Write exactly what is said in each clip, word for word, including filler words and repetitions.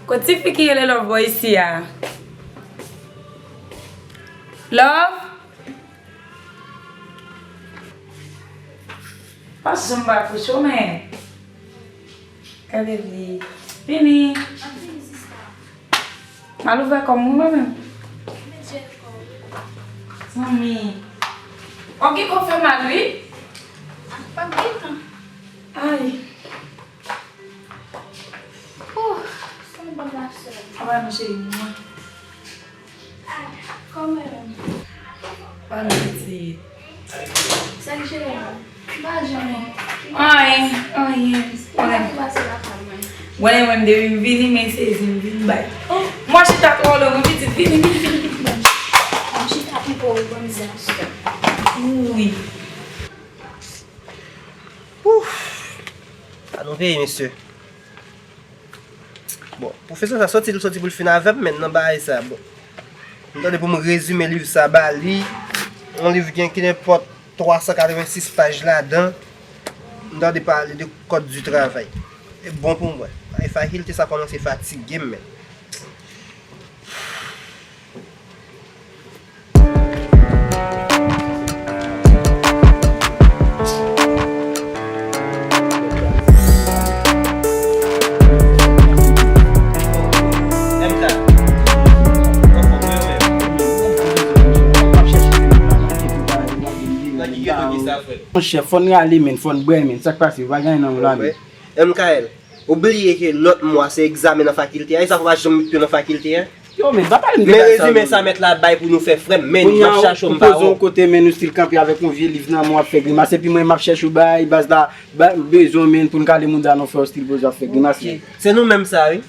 Kot ti fi ki rele Love Boy isi a? Love? Pa janm ba kouch ou, men. Gade li. Vini. M ap vini, sista. M al ouvè kò m mwen menm. Met jel kò w. Zanmi. W ap gen kò fè mal, wi. Ah, pa m gen tan. Ay. Ouh, sa m ban m la sè. Sa va non, cheri, mwen. Kòman? Pa nan pitit. Sa ki cheri? M pa janm. Anyen, anyen. Mwen ki pase lakay mwen. Wè, mwen depi m vini, men sezi m vin bay. Mwen chita twò lwen, mwen pitit vini, vini, vini, vini. Mwen chita pi pò ou ban m zans. Wi. Ouf. Sa nou peye, mesye. Bon, pwofesè sa soti, li soti pou l fin avè m, men nan bagay sa, bon. M tande pou m rezime liv sa ba li. Yon liv gen ki nenpòt twa san katrevensis paj ladan. M tande pale de code du travail. E bon pou mwen. Ay, fakilte sa kòmanse fatige m, men. Monchè, fò n rale, men, fò n brè, men. Sa k pase? Ou pa gen anyen nan men w la, men. M K L, ou bliye ke lòt mwa se egzamen nan fakilte a, e sa fè w pa janm met pye w nan fakilte a? Yo, men, pa pale m de bagay sa yo, men. Men rezime sa mèt la bay pou nou fè, frè m, men, m ap chache w, m pa wè w. Ou poze yon kote, men, ou still kanpe avèk yon vye liv nan men w ap fè grimas, epi mwen m ap chèche w bay baz la, ba, bezwen, men, pou n kale moun sa non, frè, ou still poze w ap fè grimas, men. Se nou menm sa, wi.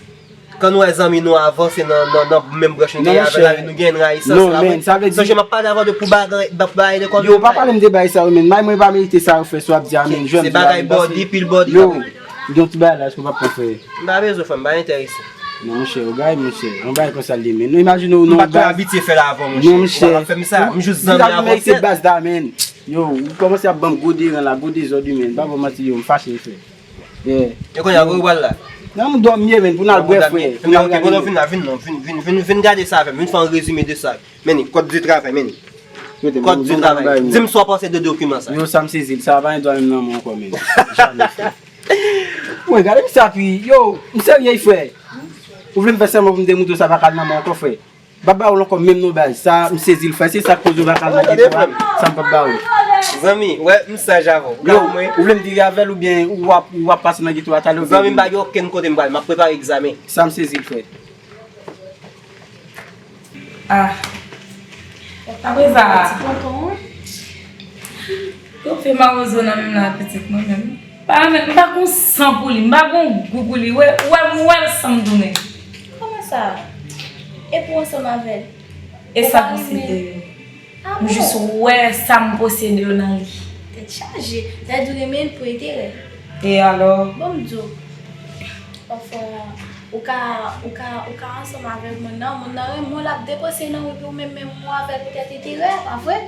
Kan nou wè zanmi nou avanse nan, nan, nan menm branch nou te ye avè l, nou gen rayisans la, men. Sonje m ap pale avè w de pou bagay, pou bagay de kòm yo pa pale m de bagay sa yo, men. May mwen pa merite sa yo, frè, sa w ap di a, men. Se bagay bòdi, pil bòdi. Yo, gen yon ti bagay la, èske w p ap pran, frè? M pa bezwen, frè m, m pa enterese. Non, monchè, ou gay, monchè. Yon bagay konsa l ye, men. Nou imajine w nan yon baz. M pa t abitye fè l avè w, monchè. Non, monchè. Ou pa fè m sa, m jis zanmi avè w, se baz la, men. Yo, ou kòmanse ap ban m gwo deran la, gwo dezòd wi, men. M pa ba w manti, yo, m fache, frè. Yeah. E kounye a, kote w pral la? Nan m dòmi ye, men, pou n al bwè, frè. Pou n al gade. Vin la, vin, vin, vin, vin, vin gade sa avè m. Vin fè yon rezime de sa. Men, code du travail, men. Code du travail. Di m sa w panse de dokiman sa. Yo, sa m sezi l. Sa pa gen dwa menm nan men w ankò, men. Jamè, frè. Wi, gade misye api. Yo, m serye, frè. Ou vle m fè sèlman pou m demontre w sa pa ka al nan men w ankò, frè? M p ap ba w l ankò menm non, baz. Sa, m sezi l, frè. Se sa k koze w pa ka al nan geto a. Sa m p ap ba w. Zanmi, wè, m saj avè w. Yo, ou vle m vire avè l oubyen ou ap, ou ap pase nan geto a talè oubyen. Zanmi, m pa gen okenn kote m pral. M ap prepare egzamen. Sa m sezi l, frè. Ah. Apre sa, yo fè mawozo nan menm la, pitit mwen menm. Pa renmen, m pa gon san pou li, m pa gon gou pou li. Wè, wè, m wè l san m tounen. Kòman sa? E pou ansanm avè l? E sa posede yo. Ah bon? M jis wè sa m posede yo nan li. Tèt chaje. Sa di w renmen l pou enterè. E alò? Bon, m di w. Pafwa, ou ka, ou ka, ou ka ansanm avèk moun nan, moun nan renmen w, l ap depanse nan ou, epi ou menm, menm ou avè l poutèt enterè, pa vre?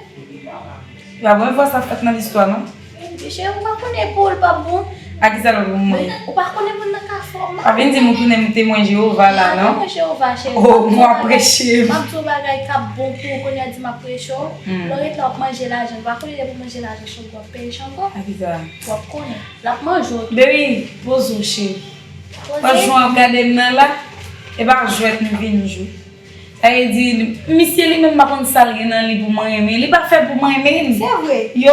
Pa bon, fwa sa fèt nan listwa, non? Monchè, ou pa konnen pou l p ap bon. A kisa l ap bon mwen? Ou pa konnen moun nan ka fè w mal. Pa vin di m ou tounen m temwen Jewova la, non? Temwen Jewova, cheri. Oh, m ap preche. M ap di w bagay k ap bon pou ou, kounye a di m ap preche w. Lè w ret la, w ap manje lajan. Ou pa konnen depi w manje lajan, chak w ap peye chango. A kisa? W ap konnen. L ap manje w tou. Baby, poze w, cheri. Poze. Wè jan w ap gade m nan la, e pa jwèt m vin jwe. Sa vle di, misye li menm pa konn sa l gen nan li pou mwen renmen. Li pa fè pou mwen renmen. Se vre. Yo,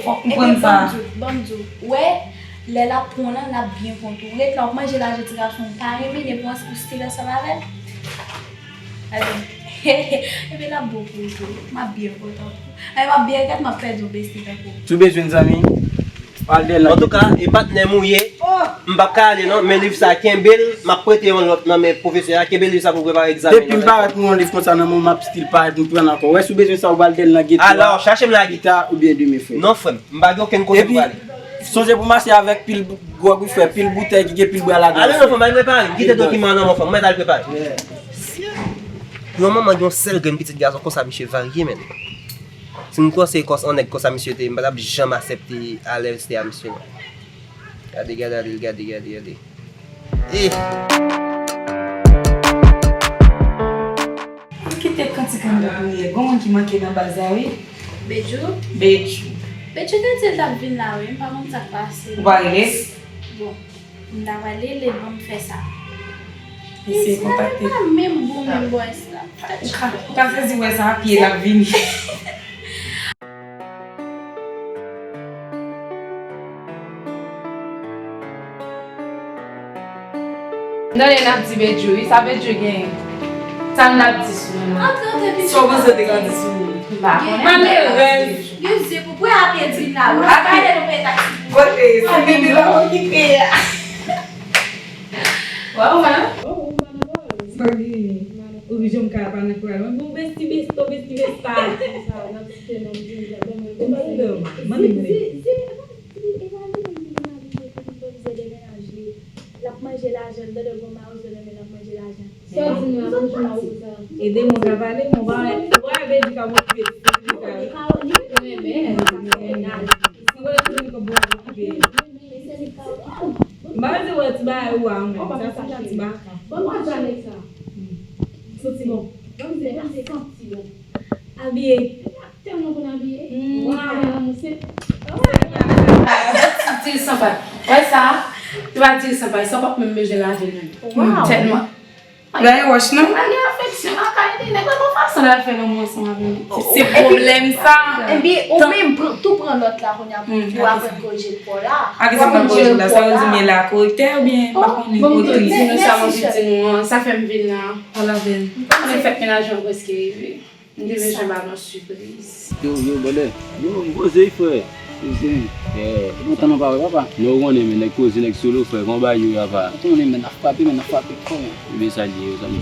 fòk ou konprann sa. Ebyen, ban m di w, ban m di w. Wè, lè l ap pran w lan, l ap byen kont ou. Ret la, w ap manje lajan ti gason w pa renmen, depi w still ansanm avè l. Ebyen, ebyen, l ap bon pou ou tou. M ap byen kontan pou ou. Ay, m ap byen regrèt m ap pèdi yon besti tankou w. Si w bezwen zanmi, al dèyè l nan geto. Antouka, e patnè m ou ye. M p ap ka ale non, men liv sa kenbe l, m ap prete yon lòt nan men pwofesè a, kenbe liv sa pou prepare egzamen. Depi m parèt m yon liv konsa nan men w, m ap still parèt m pran l ankò. Wè, si w bezwen sa, ou pral dèyè l nan geto a. Alò, chache m la. Pita oubyen demen, frè. Non, frè m, m pa gen okenn kote pou ale. Sonje pou mache avèk pil gwòg wi frè, pil boutèy ki gen pil bwa ladan. Ale non, frè m, al prepare. M kite dokiman an nan men w, frè m, mwen al prepare. Pou yon manman gen yon sèl grenn pitit gason konsa, misye varye, men. Si m twò se kòs an nèg konsa misye te ye, m pa t ap janm aksepte alèste a misye non. Gade, gade, gade, gade, gade. Eh. Sèl de priyè. Gon moun ki manke nan baz la, wi. Bedjou? Bedjou. Bedjou te di l t ap vin la, wi. M pa konn sa k pase. Ou pa rele? Bon, m ta pral rele l, ban m fè sa. Eseye kontakte. Li pa menm bon, menm bòs la. Ou ka, ou ka sezi wè sa, pye l ap vini. Tande n ap di Bedjou, wi, sa Bedjou gen? Sa n ap di sou nou la? Antre, antre, pitit. Sa w panse te ka di sou nou? M pa konnen. Malerèz. Yo, se pou pran apye di la. Apye. Gade nou peye taksi. Kote? Se bebe la okipe a. Waw, man. Sa gen? Ou jan m ka pa nan koral. Mwen bon besti besto, besti besta. Sa, n ap site non Junior, ban mwen besti. Mande, mande. Li, li, li, Evangeline ki vin abite pou li pran mizè de mennaj li. L ap manje lajan, l tande l gon mawozo nan men l ap manje lajan. Sa w di nou a, Junior, sa? Ede mwen ka pale, mwen pa, mwen pa vle di ka mwen okipe, okipe. Li ka, li ka, li ka fè nal. Si w wè l toujou li konn bon okipe. M pa bezwen wè ti bagay ou a, mwen. Sa se ti baka. Bon, mwen pa nèg sa. Santi bon. Bon, se pa santi bon. Abiye. Tèlman konn abiye. Waw, se. Ti dil san pay. Wè sa? Li pa dil san pay. Sa w p ap menm bezwen lave l menm. Waw. Tèlman. Bay wòch non. Pa gen afeksyon lakay li. Nèg la gon fason l al fè lanmou ansanm avè m. Se pwoblèm sa. Epi ou menm pran, tou pran lòt la kounye a pou, pou aprann korije pò la. A ki sa pral korije la? Sa yo di men la korektè oubyen m pa konnen kote. Bon, m tou di nou sa m anvi di nou an. Sa fè m vin la. Al avè l. Konnen fèt mennaj lan prèske rive. M te bezwen ba nou sipriz. Yo, yo, brother. Yo, m poze, frè. Poze. Yeah. Lontan nou pa wè, papa. Non, ou konnen, men nèg poze, nèg solo, frè. Kòman bagay yo ye, papa? Ou konnen, men, n ap frape, men, n ap frape fò, men. Ebyen, sa l ye, sa m di.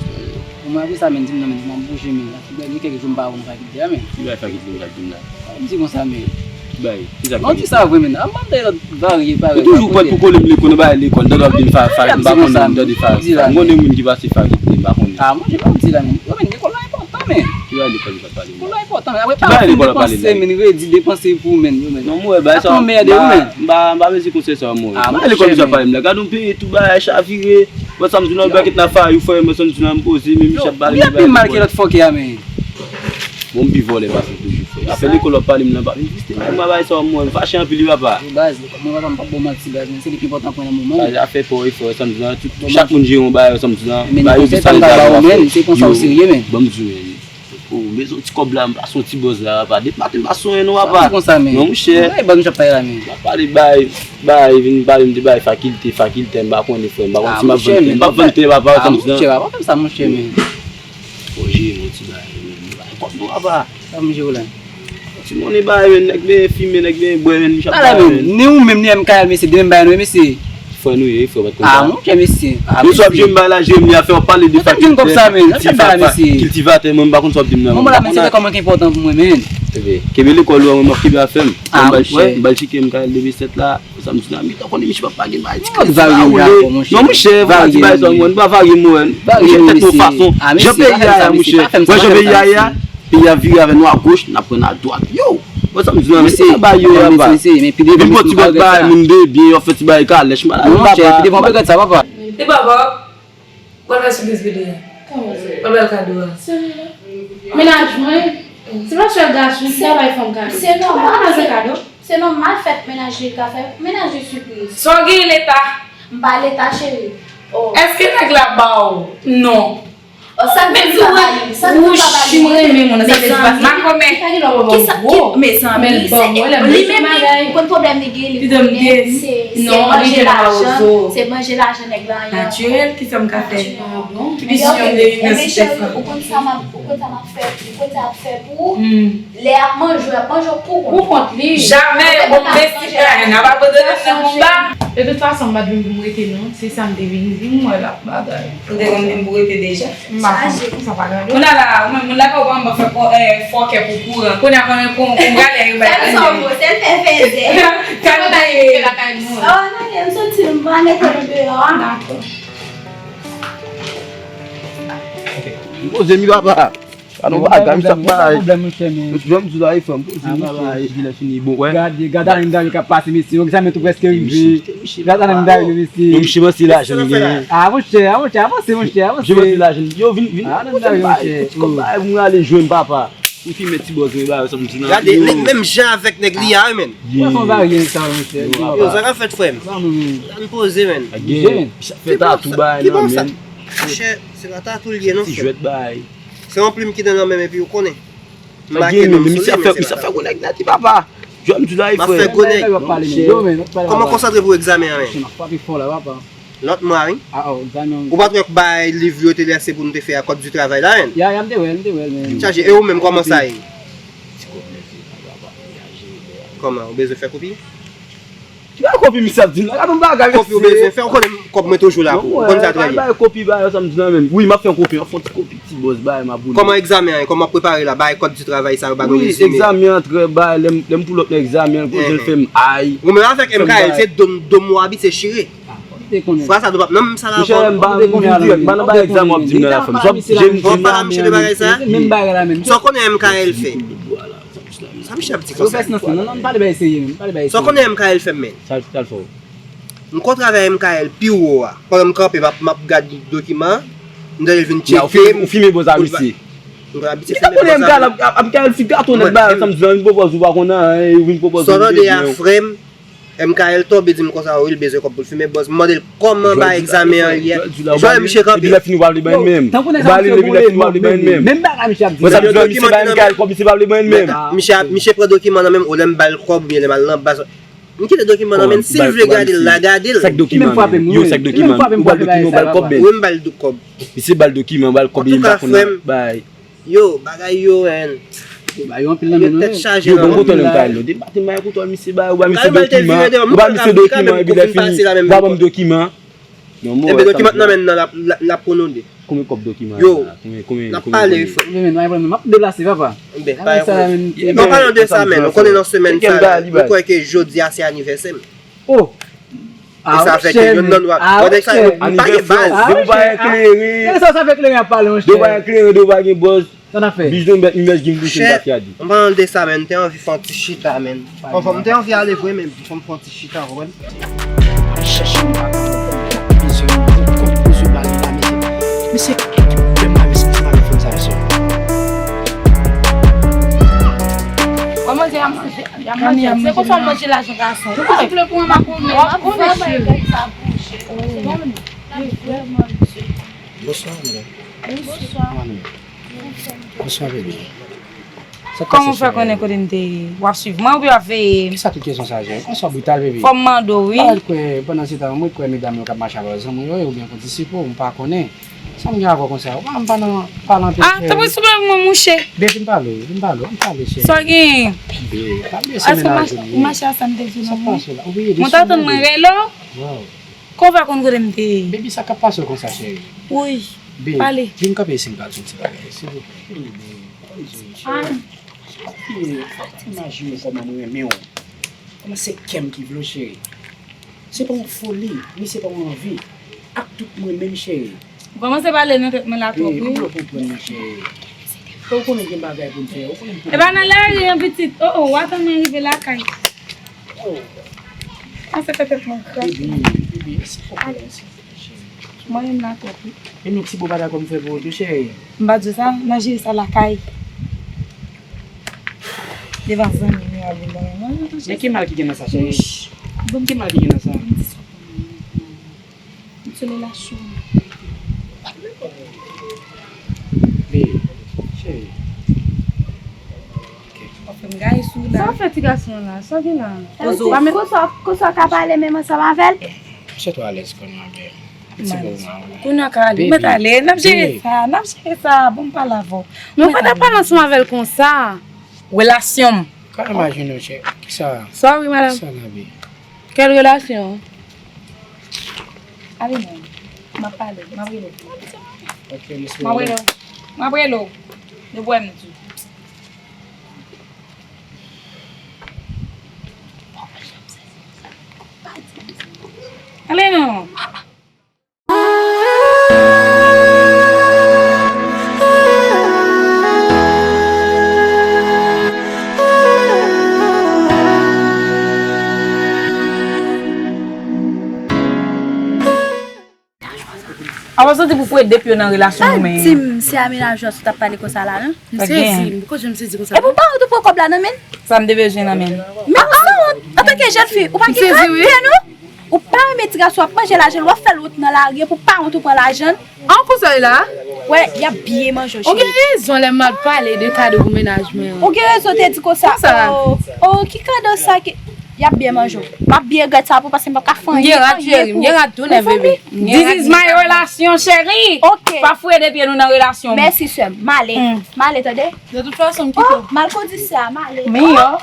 Bon, malgre sa, men, di m non, men, m ap bouje, men. Sa fè gen kèk jou m pa wè w nan fakilte a, men. Ki bagay fakilte m k ap di m la? M di konsa, men. Ki bagay? Ki sa k rive? Non, di sa vre, men. A, m ap tande lòt varye, parèy. Ou toujou prèt pou kole m lekòl, nan bagay lekòl. Tande w ap di m fa-, fa-, m pa konnen, m tande fa-, m konnen moun ki pase fakilte, m pa konnen. A, mwen, jan m ap di la, men. Yo, men, lekòl la enpòtan, men. Ki bagay lekòl ou t ap pale m la? Lekòl la enpòtan, men. Apre, pa fin depanse, men, redi depanse pou, men, yo, men. Non, mwen, bagay sa, m pa, m pa bezwen konsèy sa, mwen. Ki bagay lekòl ou t ap pale m la? Gade yon peyi, tout bagay chavire. Wè sa m di w la, ou bèkèt nan fayou, frè, mwen, sa m di w la, m poze, men Michel ap pale m bagay. Ou pi mal ke lòt fòkè a, men. Bon, m pi vòlè pase w toujou, frè. Afè lekòl w ap pale m nan, pa vin egziste. Mwen, bagay sa, mwen, m fache anpil, wi, papa. Wi, baz, mwen, papa, m p ap ba w manti, baz, men se li ki enpòtan pou mwen nan moman. Baz, afè pa w, wi, frè, sa m di w la, tout, chak moun jere yon bagay, sa m di w la, men bagay yo konsèy sa m ka ba w, men, se konsa w serye, men. Ban m di w, men. O, men se yon ti kòb la, m pase yon ti bòz la, papa. Depi maten, m pa sonje non, papa. Sa m di konsa, men. Non, monchè. Wi, ban m ap pale la, men. M ap pale bagay, bagay, vin pale m de bagay fakilte, fakilte, m pa konnen, frè, m pa konn si m ap vann tè, m p ap vann tè, papa, sa m di w la. A, monchè, papa, pa fè m sa, monchè, men. Bon, jere yon ti bagay, men. Bagay kòb non, papa. Sa m jere w la? Ti monnen bagay, men, nèg benyen fimen, nèg benyen bwè, men, misye ap pale, men. Ni ou menm, ni M K L, mesye, de menm bagay nou ye, mesye. Frè nou ye, frè, pa t konn sa. A, monchè, mesye. A, mesye. Yo, sa w ap jere m bagay la, jere m li afè, w ap pale de fakilte, kiltivatè, kiltivatè, mwen, m pa konn sa w ap di m nan, men. Moman la, men, se fè kòman ki enpòtan pou mwen, men. Kenbe lekòl ou a, mwen, m ap kenbe afè m. A, monchè. Mwen, m bal, m bal chike, M K L de V sèt la. Sa m di nan mitan konnen misye p ap pa gen bagay ti kòb sa a woule. Non, monchè, fò pa di bagay sa, mwen, pa varye mwen. Monchè, tèt nou fason. Jan peyi a ye a, monchè. Wè jan peyi a ye a, peyi a vire avè nou agoch, n ap pran adwat. Yo! Wè sa m di nan, men se pa bagay yo ye, papa. Vin pran ti bòt bagay, moun de byen, yo ap fè ti bagay kalèch, malad, papa. E papa, pral fè sipriz videyo. Kòman sa? Pral bay kado a. Mennaj mwen, se pa sèl gason ki ta bay fanm kado. Se nòmal. Papa se kado. Se nòmal fèt mennaj li ka fè mennaj li sipriz. Sa w gen leta? M pa leta, cheri. Oh. Èske nèg la ba w? Non. Oh, sa k vin sa ba li? Sa k vin sa ba li? Wouch, mwen renmen moun nan, sa vle di pa makomè. Kisa ki, mezanmi, se li menm li konn pwoblèm li gen, li konnen se, se manje lajan, se manje lajan nèg la. Natirèl, kisa m ka fè? Ki desizyon m te vin nan sitiyasyon? Ou konn sa m ap, ou konn sa m ap fè, ou konn sa m ap fè pou ou? Lè y ap manje w, y ap manje w pou kont. Pou kont li. Jamè, bon, m deside, n ap abandone nan konba. De tout fason, m pa t vin pou m rete non, se sa m te vin di, m wè l ap bagay. Ou te konn vin pou rete deja? M pa konn, sa pa gade. Kounye a la, ou menm, moun lakay ou pa anba fè fòkè pou kouran. Kounye a konnen kon, kon gade yo bay. Sèl sa w vo, sèl fè fèzè. Kalite. Oh, non, m soti, m pral mete nou deyò a. Dakò. Ok. M poze m, papa. Pa nan bagay, misye ap bay. Pwoblèm, monchè, men. Jan m di la, e frè m, poze, monchè, ti vilè fini, bon, wè. Gade, gade Alan Dario k ap pase, mesye. Egzamen tou prèske rive. Gade Alan Dario, mesye. Bon, misye panse lajan li genyen. Ah, monchè, ah, monchè, avanse, monchè, avanse. Misye panse lajan li. Yo, vin, vin. Alan Dario, monchè. Ti kòb bagay pou mwen ale jwenn papa. Ou filme ti bòz mwen ba yo, sa m di nan. Gade, menm jan avèk nèg li a, men. Yo, sa k ap fèt, frè m? Ann poze, men. Misye ap fè tatou bagay nan men. Monchè, se pa tatou l ye, non, frè m. Ti jwèt bagay. Se yon plim ki nan nan men m epi ou konnen. M make non m sou li, men se pa sa. Misye ap fè gwo nèg nèt, wi, papa. Jwè m di la, wi, frè. M ap fè gwo nèg. Kòman w konsantre pou egzamen an, men? M ap frape fò la, papa. Lòt mwa, wi. Ah, oh, egzamen an. Ou pa t wè bay liv yo te lese pou nou te fè a, code du travail la, men? Ya, ya, m te wè l, m te wè l, men. Chaje, e ou menm, kòman sa ye? Kòman, ou bezwen fè kopi? Ki bagay kopi misye ap di m la? Gade yon bagay, mesye. Kopi ou bezwen fè, ou konnen kòb mwen toujou la pou ou. Ou konn sa trè byen. Bay kopi, bay sa m di nan menm. Wi, m ap fè yon kopi, m ap fè yon ti kopi, ti bòz, bay m abone. Kòman egzamen an ye? Kòman w ap prepare la? Bay code du travail sa yo ba nou rezime. Wi, egzamen an trè bay, lè m, lè m pull up nan egzamen an, poze l fè m ay. Ou menm avèk M K L, se do m, do m ou abitye chire. Fwa sa do p ap nan menm sal avè w. Monchè, m pa, m vin dirèk, m pa nan bay egzamen w ap di m nan la, frè m. Sòt, jen, jen. Ou ap pale misye de bagay sa? Menm bagay la menm. Sa w konnen M K L fè? Sa misye ap di konsa? Yo fè sans, non, non, pale bay serye, menm, pale bay serye. Sa w konnen M K L fè m, men? Sa l, sa l fè w? M konn travay M K L pi wo a. Pandan m kanpe, m ap, m ap gad dokiman, m tande l vin tcheke m. Ou filme bòz a misye. M konn abitye filme bòz a. M K L fi gato nèt ba sa m di nan vin pwopoze ou pa konn anyen, ou vin pwopoze ou. Sa w tande a, frè m? M K L tonbe di m konsa, wi, l bezwen kòb pou l filme bòz. M mande l kòman ba egzamen an ye. Jwè misye kanpe. Epi lè fini w pa vle ban l menm. Ou ba li, epi lè fini w pa vle ban l menm. Menm bagay misye ap di. Mwen sa m di, misye ba M K L kòb, misye pa vle ban l menm. Misye, misye pran dokiman nan men m, o lè m ba l kòb, oubyen lè m al nan baz. M kite dokiman nan men l, si l vle gade l la, gade l. Sèk dokiman, yo, sèk dokiman. Ou ba l dokiman, ou ba l kòb, men. Wi, m ba l kòb. Misye ba l dokiman, ba l kòb, li pa konn bay. Yo, bagay yo, en. Yo ba yo anpil nan men nou, tèt chaje. Yo, ban m kontwòl M K L yo. Depi maten m bay kontwòl misye, ba, ou ba misye dokiman, ou ba misye dokiman, epi lè fini, ou pa ban m dokiman. Non, men dokiman nan men nan, l ap, l ap, l ap pwononde. Konbyen kòb dokiman sa? Konbyen, konbyen, konbyen? N ap pale, frè. Men, men, men, m ap deplase, papa. Anpalan de sa, men, ou konnen nan semèn sa la, ou kwè ke jodi a se anivèsè m. Oh! E sa fè ke youn nan nou ap, pandan sa, nou pa gen baz. Depi w pa gen kleren. Depi w pa gen kleren, depi w pa gen bòz. Sa n ap fè? Bij nou met imèj gin bouch m ta fè a di. Anpalan de sa, men, m te anvi fè yon ti chita, men. Anfòm, m te anvi ale vre, men fò m fè yon ti chita, w konprann? M ap chèche yon bagay, m bezwen yon kòb poze ba li la, mesye. Mesye, ki pwoblèm la, mesye, ti mari fanm sa, mesye? Kòman se a manje? Y ap manje. Se konsa w manje lajan gason. Ou siple pou mwen, m ap konnen. W ap konnen, cheri. Bonswa, madanm. Bonswa. Kòman nou ye? Bonswa, bebe. Sa k pase, cheri? Kòman w fè konnen kote m te ye? W ap swiv mwen oubyen w ap veye m? Kisa tout kesyon sa, cheri? Kòman sa w brital, bebe? Fò m mande w, wi. M pa kwè, pandan se tan, mwen kwè medam yo k ap mache avè zanmi yo, oubyen k ap disipe w, m pa konnen. Sa m gen avè w konsa? Ou pa, m pa nan pale anpil, cheri. Ah, tanpri, souple pou mwen, mouche. Bebe, vin pale, vin pale, vin pale, cheri. Sa w genyen? Bebe, pa blese men nan jounè. Ou mache a sa m te di w nan mwen. Sa k pase la? Ou bliye de sou mwen, bebe. Mwen ta tann mwen rele w. Wow. Kòman w fè konn kote m te ye? Baby, sa k ap pase w konsa, cheri? Wi, pale. Baby, vin kanpe isi m pral di w ti bagay, silvouplè. Baby, cheri. Fòk imajine w kòman mwen renmen w. Kòman se kè m ki vle w, cheri. Se pa yon foli, ni se pa yon anvi. Ak tout mwen menm, cheri. Ou kòmanse pale nan tèt mwen la twòp, wi. Baby, m vle w konprann mwen, cheri. Ke w konnen gen bagay pou n fè, ou konnen m... E pa nan lari an, pitit. Oh, oh, w atann mwen rive lakay. Oh. Kòmanse fè tèt mwen kraze. Bebe, bebe, silvouplè, silvouplè, cheri. Mwen menm la twòp, wi. E nou ti bo pa dakò m fè pou ou tou, cheri? M pa di w sa, manje sa lakay. Devan zanmi nou ap vin ban mwen manje. Men ki mal ki gen nan sa, cheri? Ki mal ki gen nan sa? M sou relasyon. Babe, cheri. Sa w fè ti gason an la? Sa w gen la? Kozo. Kosa, kosa w ka pale menm ansanm avè l? Chèt ou alèz kò nou avè l. Ti bo mwen. Kounye a ka ale. Mèt ale. N ap jere sa. N ap jere sa. Bon, m pale avè w. Mwen pa ta pale ansanm avè l konsa. Relasyon m. Ka imajine w, chè. Kisa? Sorry, madam. Kisa la, babe? Quelle relation? Ale non. M ap pale. M ap rele w. Ok, m ap rele w. M ap rele w. Depi w wè m di w. Ale non. Apa w santi pou fwe depi yo nan relasyon ou menm? Di m, se a menaj ou a sot ap pale konsa la, non? M sezi, m poko janm sezi konsa. Epi w pa wont ou pran kòb la nan men l? Sa m te bezwen nan men l? Men ou sanwont, antanke jèn fi, ou pa gen karaktè, non? Ou pa renmen ti gason ap manje lajan l, w ap fè l wont nan lari, epi w pa wont ou pran lajan l? An, konsa l la? Wè, y ap byen manje w, cheri. Ou gen rezon lè m ap pale de kado pou menaj mwen an. Ou gen rezon te di konsa. Konsa. Oh, oh, ki kado sa ki, y ap byen manje w. M ap byen regrèt sa pou, paske m p ap ka fè anyen, anyen pou ou. M gen rad, cheri, m gen rad tou nèf, bebe. This is my relasyon, cheri. Ok. Pa fouye de pye nou nan relasyon. Mèsi, sè m. M ale. M ale, tande? De tout fason, m kite w. Oh, m al kondi sè a, m ale. Men yo.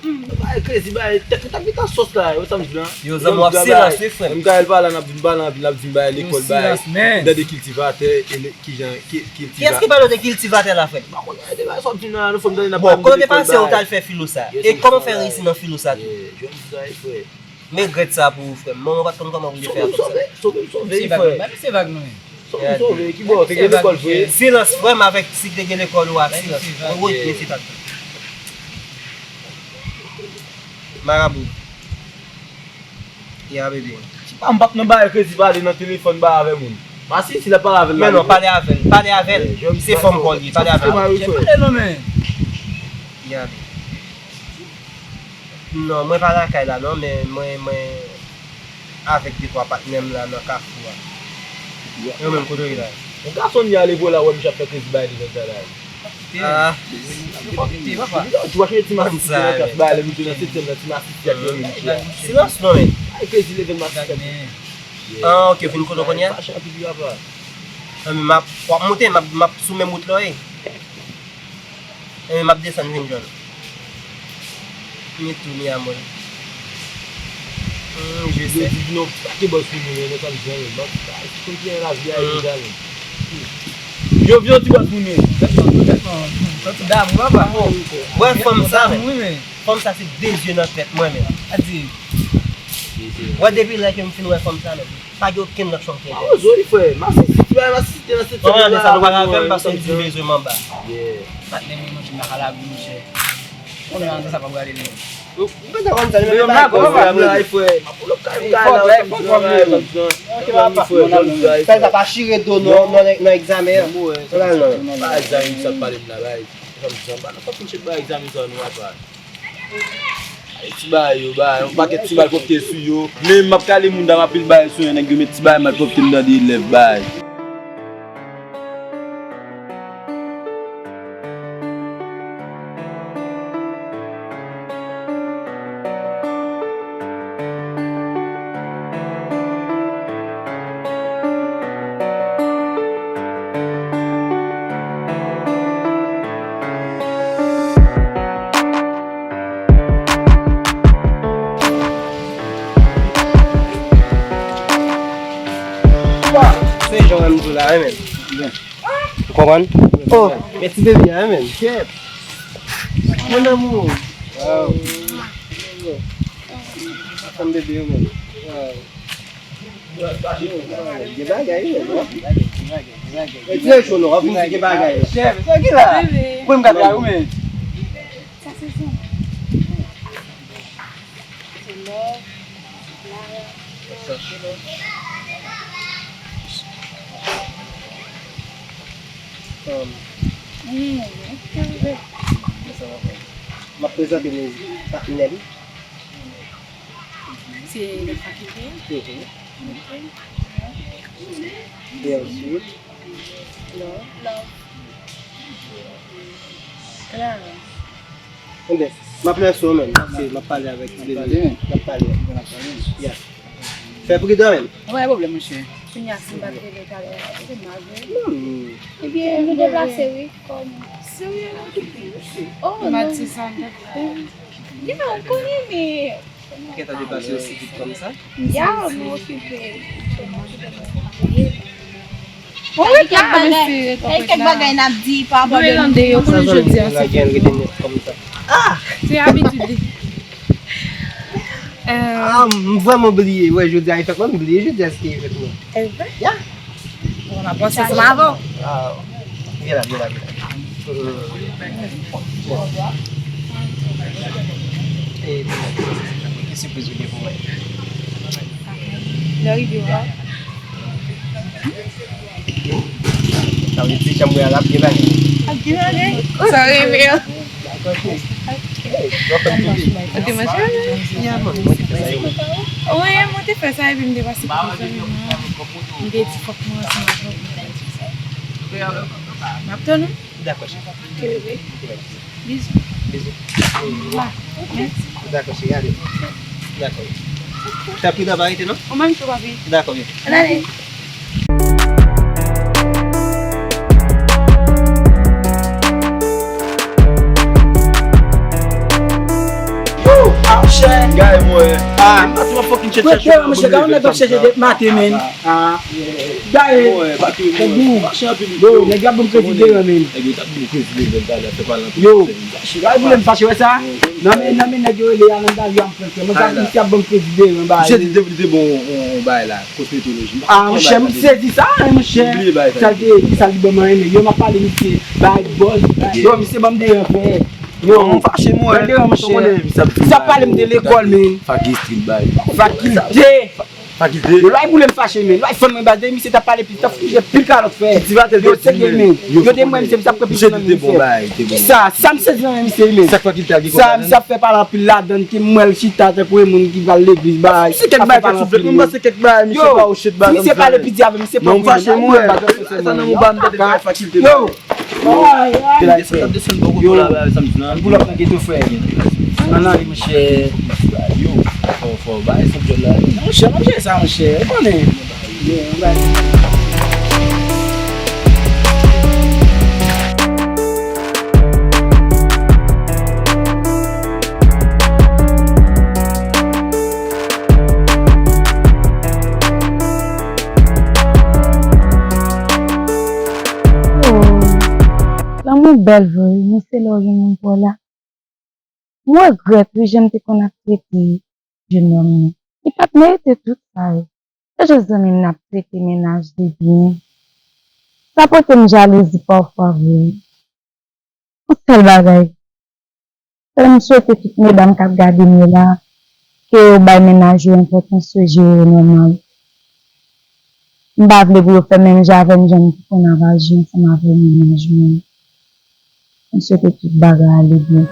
Bay krezi, bay tèt, tèt, tèt, tèt, sòs la, yo, sa m di la. Yo, zanmi, w ap silans, wi, frè m. M ka al pale, n ap vin pale, n ap vin bay lekòl, bay. Yo, silans, men. Dade kiltivatè, e le, kijan, ki, kiltivatè. Kiyès ki pale de kiltivatè la, frè m? M pa konn, bay, sa w ap di la, non, frè m, tande, n ap bay moun lekòl, bay. Bon, kòman te pase w t al fè filo sa? E kòman w fè reyisi nan filo sa tou? Jwenn sa, frè. M regrèt sa pou ou, frè m. Mwen, mwen pa t konn kòman pou li fè a konsa. Sove m, sove m, sove m, frè. Sove m, frè. Sove m, sove m, ki bò, te gen lekòl vre? Silans, frè m, avèk si te gen lekòl ou a, silans. Wi, wi, mesye, tann. Marabou. Ya, bebe. Tipa, m p ap nan bagay kredi pale nan telefòn, bay avè moun. Masi, si l ap pale avè l la. Men non, pale avè l, pale avè l. Se fanm pa w li ye, pale avè l. Pale non, men. Ya, bebe. Non, mwen pa lakay la non, men mwen, mwen avèk de twa patnè m la nan kafou a. Yo menm kote w ye la? Yon gason m ye ale voye la, wè misye ap fè kredi bay li konsa la. Ah. Depi lè w di w achte ti masisi nan kaf bay lè nou te nan setyèm nan, ti masisi ak yon misye a. Silans non men. Ay kredi leve l masisi ak. Ah, ok, vin kote w kounye a? Fache anpil wi papa. Ah, men m ap, w ap monte, m ap, m ap sou menm wout la wi. Enben, m ap desann vin jwenn ou. Mi tu, mi amor. Hmm, je sais. Yo di vin yon pakèt bòs moun yo, men sa m di anyen, bòs, si konn ki an lavi a, yo di anyen. Yo vin yon ti bòs moun yo. Tèlman, tèlman, santi damou, papa. Wè fanm sa, men. Fanm sa se de zye nan tèt mwen, men. Adi. Wè depi lè ke m fin wè fanm sa, men. Pa gen okenn lòt chòm ki enterese. Mawozo wi frè, masisi, ti bagay masisi te nan setyèm nan. Mwen mande sa, nou pa avè m paske m di bezwen m anba. Yeah. Patnè m, monchè, m pa ka lavi, monchè. Konnen an sa pa prale li menm. Ou pa ta konn sa, li menm pa konn sa. M la, frè. M ap pull up kay m kay la, ou konprann, frè. Sa, sa pa chire do non, non, nan egzamen an. Sa pa egzamen sa pale m la, bay. Sa m di sa, m pa nan fòk m chèk bay egzamen sa, nou apa. Ay, ti bagay yo, bay, yon pakèt ti malpwòpte sou yo. Men m ap kale moun dam anpil bagay sou yo, nèg yo met ti bagay malpwòpte m tande elèv, bay. Se jan w wè m di w la, wi, men. Ou konprann? Oh, men ti bebi a, men. Mon amour. Wow. Fanm bebe yo, men. Wow. Gen bagay, men. Ti lè cho, non, w ap vin di gen bagay. Chèf, sa ki la? Bebe. Kwen m ka bay ou, men. Sa se zen. Se love, love. Um, m ap prezante nou patnè m. Se Love Faculté. Mhm. E answit? Love. Love. Clara. Enben, m ap lèse w, men. Paske m ap pale avèk ti bebe. M ap pale. M ap pale. Ya. Fè pridan, men. Pa gen pwoblèm, monchè. Kounye a, si m pa t rele talè a, se mal vre. Hmm. Ebyen, nou deplase, wi. Kòm. Serye, nou okipe. Oh, non. Mati sa, m t ap fè. Ya, ou konnen, men. Ou gentan deplase osi vit kòm sa? Ya, mwen okipe. Bon, wi, gen kèk bagay, gen kèk bagay n ap di pa abòde nou. Mwen rele yo konnen jodi a se fèt mwen. Ah! Se abitid li. Ah, m vrèman bliye. Wè, jodi a e fèt mwen, m bliye jodi a se te e fèt mwen. E vre? Ya. Bon, n ap panse ansanm avè w. Ah, vin la, vin la, vin la. E, ki sipriz ou gen pou mwen? Lè w rive, w a. Sa vle di, janm wè a l ap gen bagay. Ap gen bagay? Sa reve an. Ou te manje? Wi, mwen te fè sa epi m te pase kote zanmi mwen. M te di fòk mwen ansanm avè w pou m ta di sa. M ap tann ou. Dakò, cheri. Bizou. Bizou. Mwa. Mèsi. Dakò, cheri, ale. Dakò. Tanpri, pa rete, non? Ou menm tou, papi. Dakò, byen. Ann ale. Gay, mwen. Ah, m pa t ap fucking chat, chat, chat, mwen, gade, nèg ap chèche depi maten, men. Ah. Gade. Mwen, pa tou, mwen. Yo, nèg la ban m kredi deran, men. Nèg yo t ap ban m kredi deran, talè, fè pale anpil. Yo. Gade, pou lè m fache, wè sa? Nan men, nan men nèg yo rele a nan dal yo ap pran frè. Mwen sa, misye ap ban m kredi deran, ba. Misye di te, te bon, on, on bagay la, kosmetoloji. Ah, monchè, m sezi sa, hein, monchè. Sa l te di, sa l di ban mwen, men yo, m ap pale, misye, bay bòz. Yo, misye ban m deran, frè. Yo, m fache, mwen. Bay deran, monchè. Misye ap pale m de lekòl, men. Fakilte, bay. Fakilte. Fakilte. Yo, lwa boule m fache, men. Lwa fann mwen baz de misye t ap pale plis, t ap fout pil kalòt, frè. Yo, serye, men. Yo te mwen, misye, misye ap pran plis nan men, frè. Kisa? Sa m sezi nan men misye, men. Sa fakilte a gen kòb ladan l? Sa, misye ap fè pale anpil ladan l, ke m wè l chita tankou yon moun ki pral legliz, bay. Se kèk bagay k ap soufle, mwen panse kèk bagay, misye pa ou chet bagay. Misye pale piti avè misye pa. Non, m fache, mwen. Sa nan mou ba m tande kay fakilte. Yo. Ay, ay. Yo, pull up nan geto, frè. Ann ale, monchè. Yo, fò, fò, bay, se djòl la. Monchè, monchè, sa, monchè. Ou konnen. Yo, bay. Oh, lanmou bèl vre, wi, men se lè w gen moun pa w la. M regrèt, wi, jan m te konn ap trete jenòm nan. Li pa t merite tout sa yo. Se jis zanmi m nan ap trete mennaj li byen. Sa pote m jalouzi pafwa vre, wi. Yon sèl bagay. Sèl m swete tout medam k ap gade m yo la, ke yo bay mennaj yo enpòtans yo, jere yo nòmal. M pa vle pou yo fè menm jan avè m, jan m te konn ap aji ansanm avè mennaj mwen. M swete tout bagay ale byen.